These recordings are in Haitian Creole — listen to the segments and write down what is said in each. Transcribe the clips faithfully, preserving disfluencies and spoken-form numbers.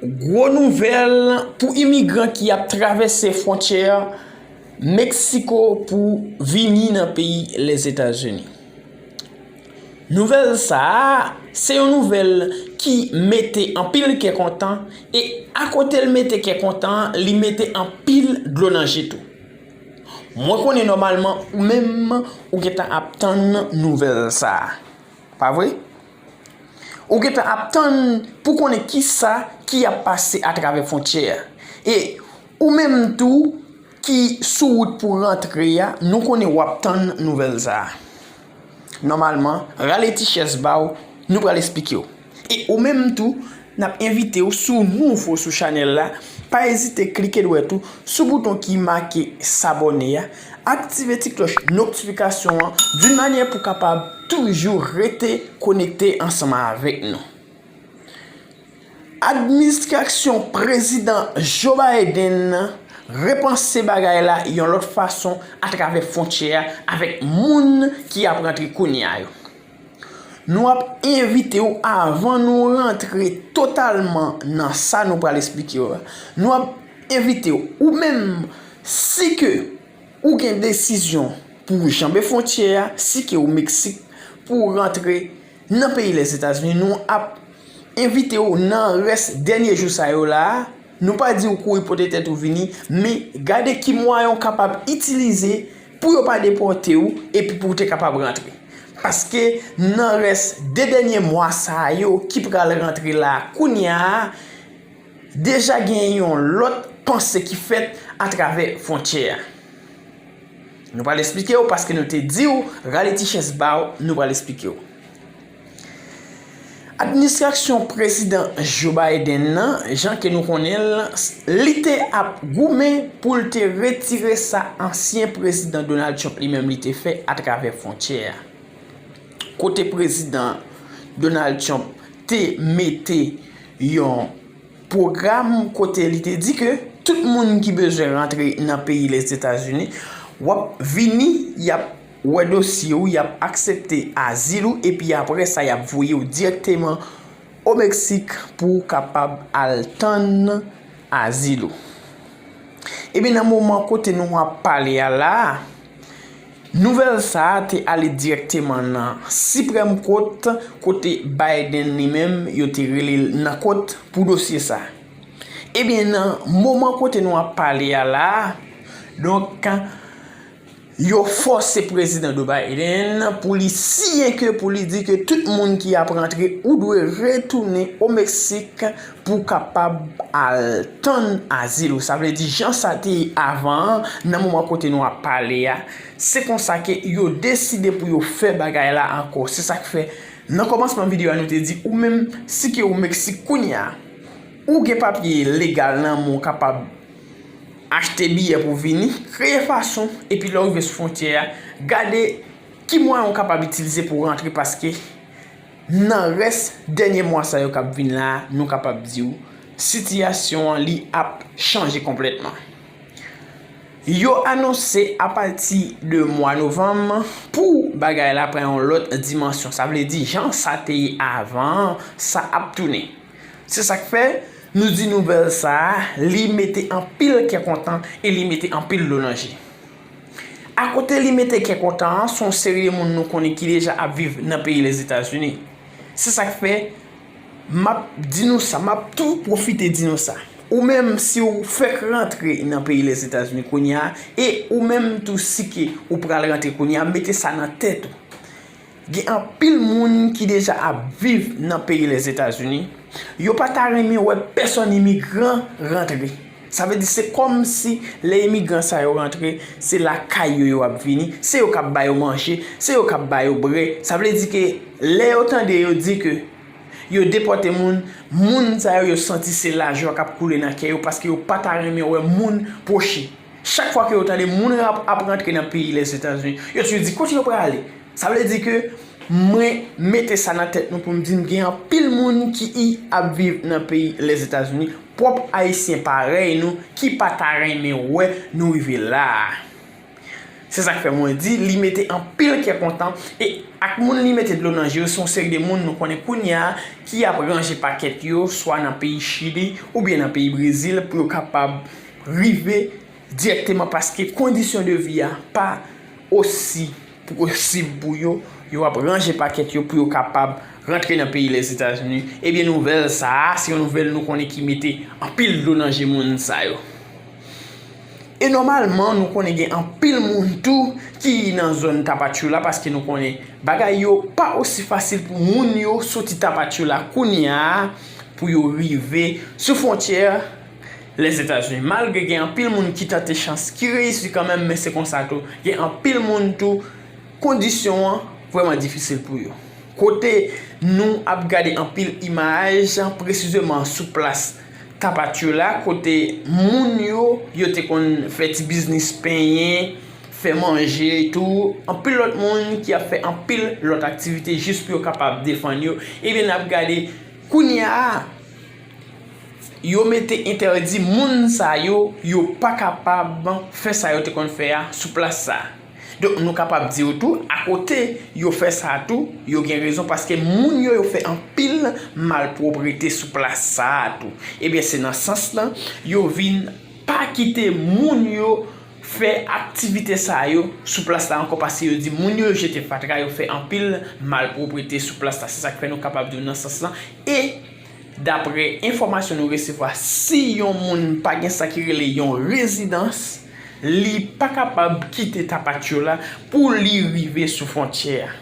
Gwo nouvèl pou imigran ki ap travèse fwontyè Meksiko pou vini nan peyi Lèzetazini. Nouvèl sa a, se yon nouvèl ki mete anpil kè kontan, e akote l mete kè kontan an, li mete anpil dlo nan je tou. Mwen konnen nòmalman ou menm ou gentan ap tann nouvèl sa a. Pa vre? Ou gentan ap tann pou konnen kisa ki ap pase atravè fwontyè a. E ou menm tou ki sou wout pou rantre a, nou konnen w ap tann nouvèl sa a. Nòmalman, rale ti chèz ba w, nou pral esplike w. E ou menm tou, n ap envite w, si w nouvo sou chanèl la, pa ezite klike dwèt ou sou bouton ki make sabòne a, aktive ti klòch notifikasyon an d'une manière pou kapab toujou rete konekte ansanm avèk nou. Administrasyon Prezidan Joe Biden repanse bagay la yon lòt fason atravè fwontyè a avèk moun ki ap rantre kounye a yo. Nou ap envite w, avan nou rantre totalman nan sa nou pral esplike w la, nou ap envite w, ou menm, si ke ou gen desizyon pou w janbe fwontyè a, si ke ou Meksik, pou w rantre nan peyi Lèzetazini, nou ap envite w nan rès dènye jou sa yo la a. Nou pa di w kouri pote tèt ou vini, men gade ki mwayen w kapab itilize pou yo pa depòte w epi pou w te kapab rantre. Paske nan rès de dènye mwa sa yo ki pral rantre la a kounye a, deja gen yon lòt panse ki fèt atravè fwontyè a. Nou pral esplike w, paske nou te di w, rale ti chèz ba w, nou pral esplike w. Administrasyon Prezidan Joe Biden nan, jan ke nou konnen l, li te ap goumen pou l te retire sa ansyen Prezidan Donald Trump li menm li te fè atravè fwontyè a. Kote Prezidan Donald Trump te mete yon pwogram kote li te di ke tout moun ki bezwen rantre nan peyi Lèzetazini, w ap vini, y ap wè dosye w, y ap aksepte azil ou, epi apre sa, y ap voye w dirèkteman o Meksik pou w kapab al tann azil ou. Ebyen, nan moman kote nou ap pale a la a, nouvèl sa a te ale dirèkteman nan Siprèm Kot, kote Biden li menm, yo te rele l nan kot pou dosye sa a. Ebyen, nan moman kote nou ap pale a la a, donk, yo fòse Prezidan Joe Biden pou li siyen ke, pou li di ke tout moun ki ap rantre, ou dwe retounen o Meksik pou kapab al tann azil ou. Sa vle di, jan sa te ye avan an, nan moman kote nou ap pale a, se konsa ke yo deside pou yo fè bagay la ankò. Se sa k fè, nan kòmansman videyo a, nou te di, ou menm, si ke ou Meksik kounye a, ou gen papye legal nan men w, ou kapab achte biyè pou vini, kreye fason, epi lè w rive sou fwontyè a, gade ki mwayen w kapab itilize pou w rantre, paske nan rès dènye mwa sa yo k ap vin la a, nou kapab di w, sitiyasyon an, li ap chanje konplètman. Yo anonse apati de mwa novanm pou bagay la pran yon lòt dimansyon. Sa vle di, jan sa te ye avan an, sa ap tounen. Se sa k fè, nou di nouvèl sa a, li mete anpil kè kontan e li mete anpil dlo nan je. Akote li mete kè kontan an, se yon seri de moun nou konnen ki deja ap viv nan peyi Lèzetazini. Se sa k fè, m ap di nou sa, m ap tou pwofite di nou sa. Ou menm, si w fèk rantre nan peyi Lèzetazini kounye a, e ou menm tou, si ke ou pral rantre kounye a, mete sa nan tèt ou. Gen anpil moun ki deja ap viv nan peyi Lèzetazini, yo pa ta renmen wè pèsòn imigran rantre. Sa vle di, se kòmsi lè imigran sa yo rantre, se lakay yo yo ap vini, se yo k ap ba yo manje, se yo k ap ba yo bwè. Sa vle di ke lè yo tande yo di ke yo depòte moun, moun sa yo, yo santi se lajwa k ap koule nan kè yo, paske yo pa ta renmen wè moun pwoche. Chak fwa ke yo tande moun ap, ap rantre nan peyi Lèzetazini, yo toujou di, "Kote yo prale?" Sa vle di ke mwen mete sa nan tèt nou pou m di n gen anpil moun ki ap viv nan peyi Lèzetazini, pwòp Ayisyen parèy nou, ki pa ta renmen wè nou rive la a. Se sa k fè mwen di, li mete anpil kè kontan, e ak moun li mete dlo nan je yo, se yon seri de moun nou konnen kounye a ki ap ranje pakèt yo, swa nan peyi Chili oubyen nan peyi Brezil, pou yo kapab rive dirèkteman, paske kondisyon de vi a pa osi posib pou yo, yo ap ranje pakèt yo pou yo kapab rantre nan peyi Lèzetazini. Ebyen, nouvèl sa a, se yon nouvèl nou konnen ki mete anpil dlo nan je moun sa yo. E nòmalman, nou konnen gen anpil moun tou ki nan zòn Tapachula, paske nou konnen bagay yo pa osi fasil pou moun yo soti Tapachula kounye a pou yo rive sou fwontyè Lèzetazini. Malgre gen anpil moun ki tante chans, ki reyisi kanmenm, men se konsa tou. Gen anpil moun tou, kondisyon an vrèman difisil pou yo. Kote nou ap gade anpil imaj, presizeman sou plas Tapachula, kote moun yo, yo te konn fè ti biznis penyen, fè manje tou, anpil lòt moun ki ap fè anpil lòt aktivite jis pou yo kapab defann yo. Ebyen, n ap gade kounye a, yo mete entèdi moun sa yo, yo pa kapab fè sa yo te konn fè a sou plas sa a. Donk, nou kapab di w tou, akote yo fè sa a tou, yo gen rezon, paske moun yo, yo fè anpil malpwoprete sou plas sa a tou. Ebyen, se nan sans lan, yo vin pa kite moun yo fè aktivite sa yo sou plas la ankò, paske yo di moun yo, yo jete fatra, yo fè anpil malpwoprete sou plas la. Se sa k fè nou kapab di w nan sans lan. E daprè enfòmasyon nou resevwa, si yon moun pa gen sa ki rele yon rezidans, li pa kapab kite Tapachula pou li rive sou fwontyè a.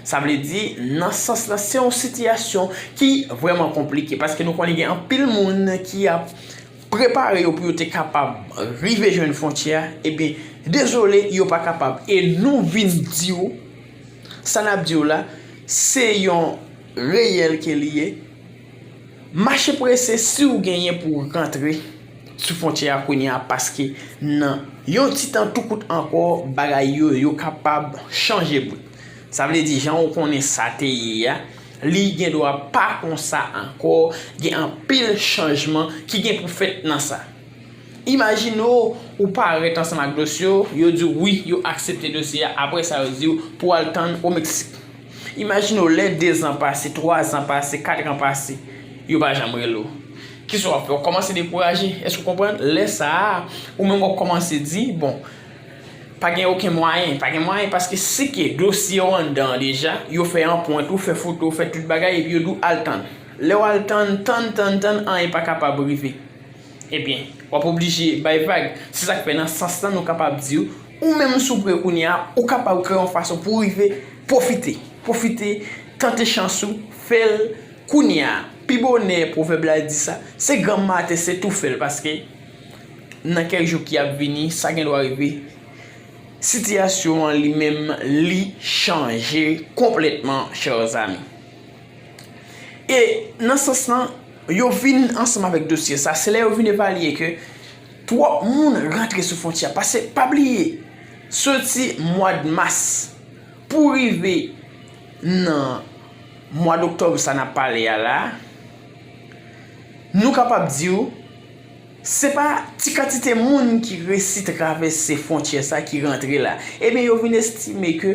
Sa vle di, nan sans lan, se yon sitiyasyon ki vrèman konplike, paske nou konnen gen anpil moun ki ap prepare yo pou yo te kapab rive jwenn fwontyè a. Ebyen, dezole, yo pa kapab. E nou vin di w, sa n ap di w la, se yon reyèl ke li ye. Mache prese si w genyen pou w rantre sou fwontyè a kounye a, paske nan yon ti tan tou kout ankò, bagay yo, yo kapab chanje bout. Sa vle di, jan w konnen sa te ye a, li gen dwa pa konsa ankò, gen anpil chanjman ki gen pou fèt nan sa. Imajine w, ou parèt ansanm ak dosye w, yo di w wi, yo aksepte dosye a, apre sa yo di w pou w al tann o Meksik. Imajine w, lè dezan pase, twazan pase, katran pase, yo pa janm rele w. Kisa w ap fè? W kòmanse dekouraje. Èske w konprann? Lè sa a, ou menm w ap kòmanse di, bon, pa gen okenn mwayen, pa gen mwayen, paske si ke dosye w anndan an deja, yo fè anprent ou, fè foto w, fè tout bagay, epi yo di w al tann. Lè w al tann, tann, tann, tann, anyen pa kapab rive. Ebyen, w ap oblije bay vag. Se sa k fè nan sans lan nou kapab di w, ou menm si w prè kounye a, ou kapab kreye yon fason pou w rive pwofite. Pwofite, tante chans ou, fè l kounye a. Pi bonè, pwovèb la di sa, se granm maten, se tou fè l, paske nan kèk jou ki ap vini, sa gen dwa rive. Sitiyasyon an li menm, li chanje konplètman, chè zanmi. E nan sans lan, yo vin ansanm avèk dosye sa, se lè yo vin evalye ke twòp moun rantre sou fwontyè a. Paske, pa bliye, soti mwa d mas pou rive nan mwa d oktòb sa n ap pale a la, nou kapab di w, se pa ti kantite moun ki resi travèse fwontyè sa ki rantre la. Ebyen, yo vin estime ke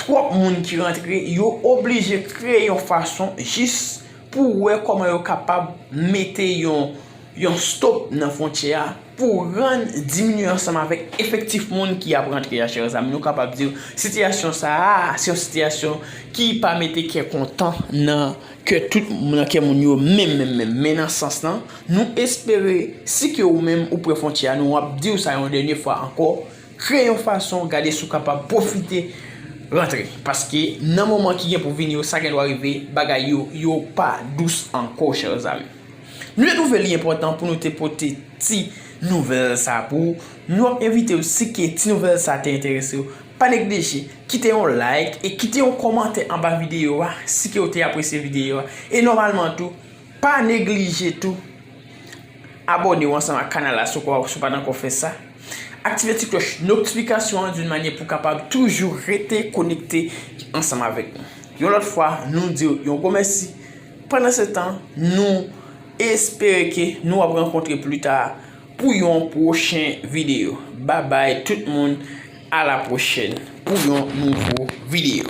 twòp moun ki rantre, yo oblije kreye yon fason jis pou wè kòman yo kapab mete yon, yon stop nan fwontyè a pou rann diminye ansanm avèk efektif moun ki ap rantre a, chè zanmi. Nou kapab di w, sitiyasyon sa a, se yon sitiyasyon ki pa mete kè kontan nan kè tout, nan kè moun yo menm, menm, menm. Men nan sans lan, nou espere, si ke ou menm ou prè fwontyè a, nou ap di w sa yon dènye fwa ankò, kreye yon fason, gade si w kapab pwofite rantre. Paske nan moman ki gen pou vini yo, sa gen dwa rive, bagay yo, yo pa dous ankò, chè zanmi. Nou te twouve li enpòtan pou nou te pote ti nouvèl sa pou ou. Nou ap envite w, si ke ti nouvèl sa te enterese w, pa neglije kite yon like e kite yon kòmantè anba videyo a, si ke w te apresye videyo a. E nòmalman tou, pa neglije tou abòne w ansanm ak kanal la si w pa, si w pa t ankò fè sa. Aktive ti klòch notifikasyon an d'une manière pou w kapab toujou rete konekte ansanm avèk nou. Yon lòt fwa, nou di w yon gwo mèsi. Pandan se tan, nou espere ke nou ap rankontre pli ta pou yon pwochen videyo. Babay tout moun. A la pwochèn pou yon nouvo videyo.